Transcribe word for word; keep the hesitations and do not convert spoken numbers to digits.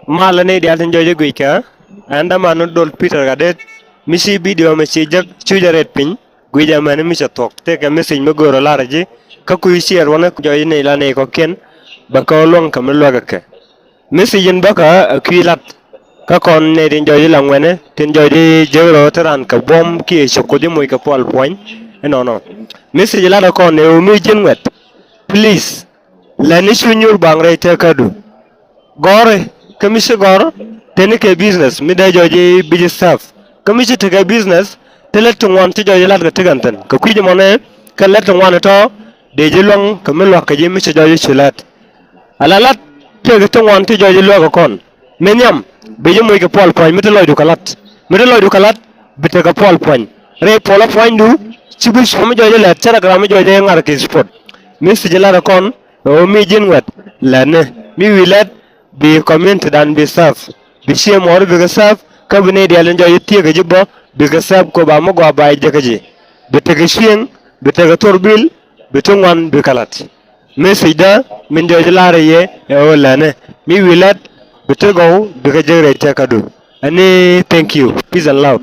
Malɛ ni diaal tin jɔc i̱ guic kɛ. Ɛn däman ni dol Peter Gatdet mi ci bidio mi ci jek cucɛ rɛt piny. Guic ɛmɛn mi cɛ thuɔ̱k tëëkɛ message mi göörä lar ji̱. Kä kui̱ ciɛɛr wanɛ jɔc ni la nɛy kɔ̱kiɛn bɛ kɛ luäŋ kɛ mi luäk kɛ. Message in bäkɛ ɛ kui̱ lat. Kä kɔn nɛy tin jɔc i̱ la ŋuɛnɛ tin jɔc i̱ jek rɔ te ran kɛ buɔ̱m kiɛ cɛ kuoth i̱ moc kɛ pual puɔ̱ny. Inɔnɔ message lat ɛ kɔn ɛ ɣöö mi ji̱n ŋuɛt. Please. Lɛni cu nyuur baŋ rɛy tëkädu. Gɔ̱ri kä mi ci gɔ̱r teni kɛ business mi dee jɔc i̱ bi ji̱ serve. Kä mi ci tekɛ business te lät ti ŋuan ci jɔc i̱ la̱t kɛ tekɛn thi̱n kɛ kui̱c mɔnɛ. Kɛ lät ti ŋuan tɔ̱ dee ji̱ luäŋ kɛ mi luäk kɛ ji̱ mi ci jɔc i̱ ci la̱t. Ala la̱t tëëkɛ ti ŋuan ti jɔc i̱ luäk kɛ kɔn. Mi nhiam bi ji̱ moc kɛ pual pua̱ny mi ti lɔcdu kɛ la̱t. Mi ti lɔcdu kɛ la̱t bi tekɛ pual pua̱ny. Rɛy puɔlä pua̱nydu ci bi cuɔ̱m mi jɔc i̱ lɛt cä rɛ gram mi jɔc i̱ ŋa̱r kɛ sport. Mi thiec i̱ la̱t kɛ kɔn ɣöö mi ji̱n ŋuɛt lɛtni mi wi̱i̱ lɛt bi community dan bi serve. Bi cië muɔɔri bikɛ serve kä bi ni diɛl in jɔc i̱ thieekä ji̱ bä bikɛ serve kɛ ba mi gɔaa ba i̱ jekä ji̱. Bi tekɛ cieŋ bi tekɛ thor bil bi ti ŋuan bikɛ la̱t. Message dä min jɔc i̱ la̱rä yɛ ɛ ɣöö lɛtni mi wi̱i̱ lɛt bi ti gɔw bikɛ jek rɛy tëkädu. Ɛni thank you. Peace and love.